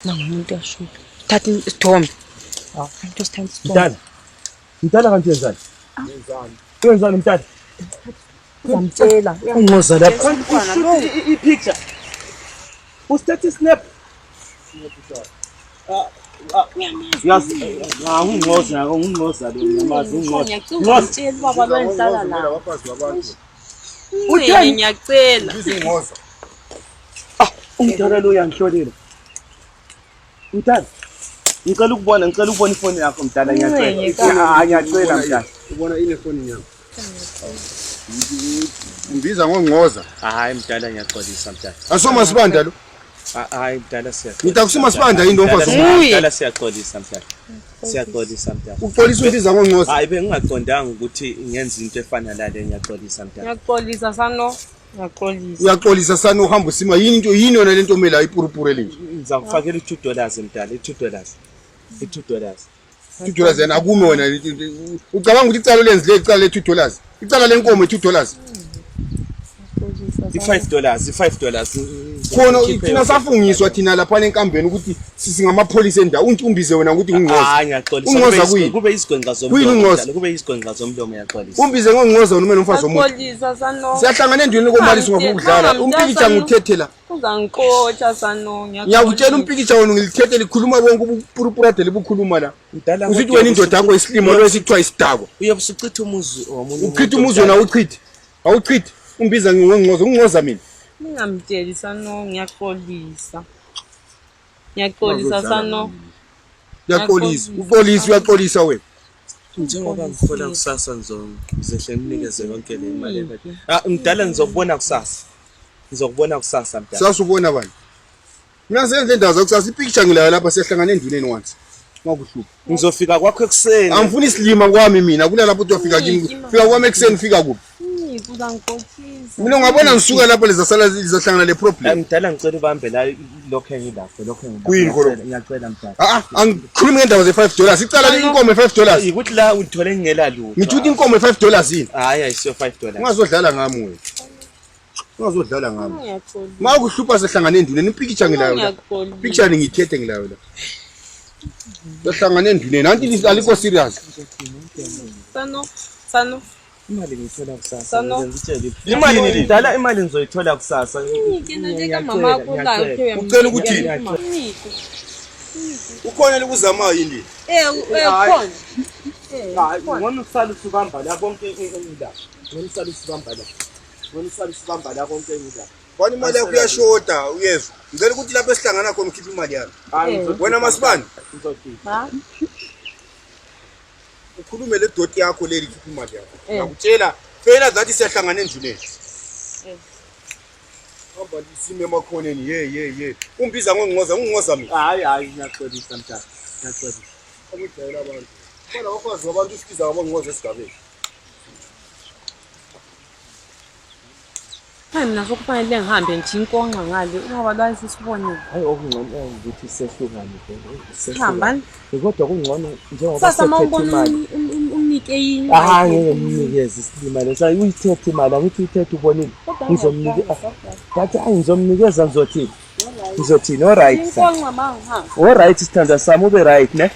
Nangumuntu uyashuka. Thatha isithombe. Into sithanda isithombe. Mdala. Mdala kanti uyenzani? Uyenzani mdala? Uzamtshela. Unqoza lapha. I-picture. Usithatha i-snap. Yazi, unqoza, unqoza lo, ngiyamazi unqoza. Ngiyacela uzamtshela ubaba lo engihlala la. Abafazi babantu. Utheni ngiyacela. Izingoza. Umdala lo uyangihlolela. Mdala. Ngicela ukubona, ngicela ukubona ifoni yakho mdala, ngiyacela. Ah, ngiyacela mdala. Ubona ine foni yami. Umbiza ngongcoza. Hayi mdala, ngiyaxolisa mdala. Asoma sibanda lo. Hayi mdala siyaxolisa. Ngithi akusuma sibanda yini umfazi Mdala, Nguye. Mdala siyaxolisa mdala. Siyaxolisa mdala. Uxolisa umbiza ngongcoza. Hayi bengingaqondanga ukuthi ngenza into efana nale ngiyaxolisa mdala. Ngiyaxolisa sano. Ngiyaxolisa. Uyaxolisa sani uhamba usima yini into yini yona lento omele ayipurupure lenje. Ngizakufakela i-2 dollars mdala, i-2 dollars. I-2 dollars. $2 yena akume wena ucabanga ukuthi icala lenzileyo icala le-2 dollars icala lenkomo i-2 dollars I-5 dollars, i-5 dollars. Khona thina safungiswa thina laphana enkambeni ukuthi singamapholisa endawo unti umbize wena ukuthi ngungcoza Hayi ngiyaxolisa. Ungcoza Kube kuyini? Kube izigwenxa Kuyini zomlomo. ungcoza? mdala, Kube izigwenxa zomlomo ngiyaxolisa. Umbize ngongcoza wena umele umfazi womuntu. Ngiyaxolisa sano. Siyahlangana endlini komalisi ngafuna ukudlala umpikitsha nguthethe la. Uzangixotsha sano. Ngiyakutshela umpikitsha wena ngilithethe likhuluma bonke ubupurupurade libukhuluma la. Mdala Usithi wena indoda yakho isilimo lo esithiwa isidakwa. Uyobe usuchitha umuzi womunye. Uchitha umuzi wena awuchithi. Awuchithi. Umbiza ngongcoza ungcoza mina. Ningamtsheli sano ngiyaxolisa. Ngiyaxolisa sano. Uyaxolisa. Uxolisa uyaxolisa wena. Njengoba ngihola kusasa ngizohle nginikeze yonke le mali ebekade. Ah mdala ngizokubona kusasa. Ngizokubona kusasa mdala. Sasa ubona bani? Mina senze indawo zakusasa ipicture ngilayo lapha siyahlangana enduneni once. Ngakuhlupha. Ngizofika kwakho ekuseni. Angifuni isilima kwami mina kula lapho uthi wafika kimi. Fika kwami ekuseni fika kuphi? Uzangixothisa. Mina ungabona ngisuka lapho lizasala lizahlangana le problem. Mdala ngicela ubambe la lokho engilakho lokho engilakho. Kuyini khona? Ngiyacela mdala. Ah ah angikhulumi ngendaba ze 5 dollars. Icala le inkomo e 5 dollars. Ukuthi la uthole ngingela lutho. Ngithi ukuthi inkomo e 5 dollars yini? Hayi ayisiyo 5 dollars. Ungazodlala ngami wena. Ungazodlala ngami. Ngiyaxolisa. Makuhlupha sehlangana enduneni impikitsha ngilayo la. Ngiyaxolisa. Picture ngithethe ngilayo la. Sehlangana enduneni. Anti alikho serious. Sano. Sano. Imali ngiyithola kusasa. Sano. Ngizokutshela. Imali mdala imali ngizoyithola kusasa. Nike mama wakho la Ucela ukuthini? Ukhona likuzamayo yini? Eh eh khona. Hayi ngcono usale usubamba la konke engila. Ngcono usale usubamba la. Ngcono usale usubamba la konke engila. Kwani imali yakho iyashoda uyezwa. Ngicela ukuthi lapho esihlangana khona ukhiphe imali yami. Hayi ngizothi Wena masibani ngizothi. Ha? ukhulume le doti yakho leli khiphe imali yakho. Ngiyakutshela fela zathi siyahlangana endlini. Hamba lisime emakhoneni ye ye ye. Umbiza ngongcoza ungoza mina. Hayi hayi ngiyaxolisa mdala. Ngiyaxolisa. Akujayela abantu. Khona abafazi babantu usibiza ngabongcoza esigabeni. Hayi mina sokufanele ngihambe nje inkonxa ngale ubaba lo ayesesibonile. Hayi okungcono ukuthi sehlukane vele. Hambani. Kodwa kungcono njengoba Sasa sethethe mawubona imali. umnike yini? Hayi ngeke ngimnikeze isilima leso. Hayi uyithethe imali angithi uyithethe ubonile. Ngizomnika. Bathi hayi ngizomnikeza ngizothini? Ngizothini? All right. Inkonxa mangihamba. All right sithandwa sami ube right ne?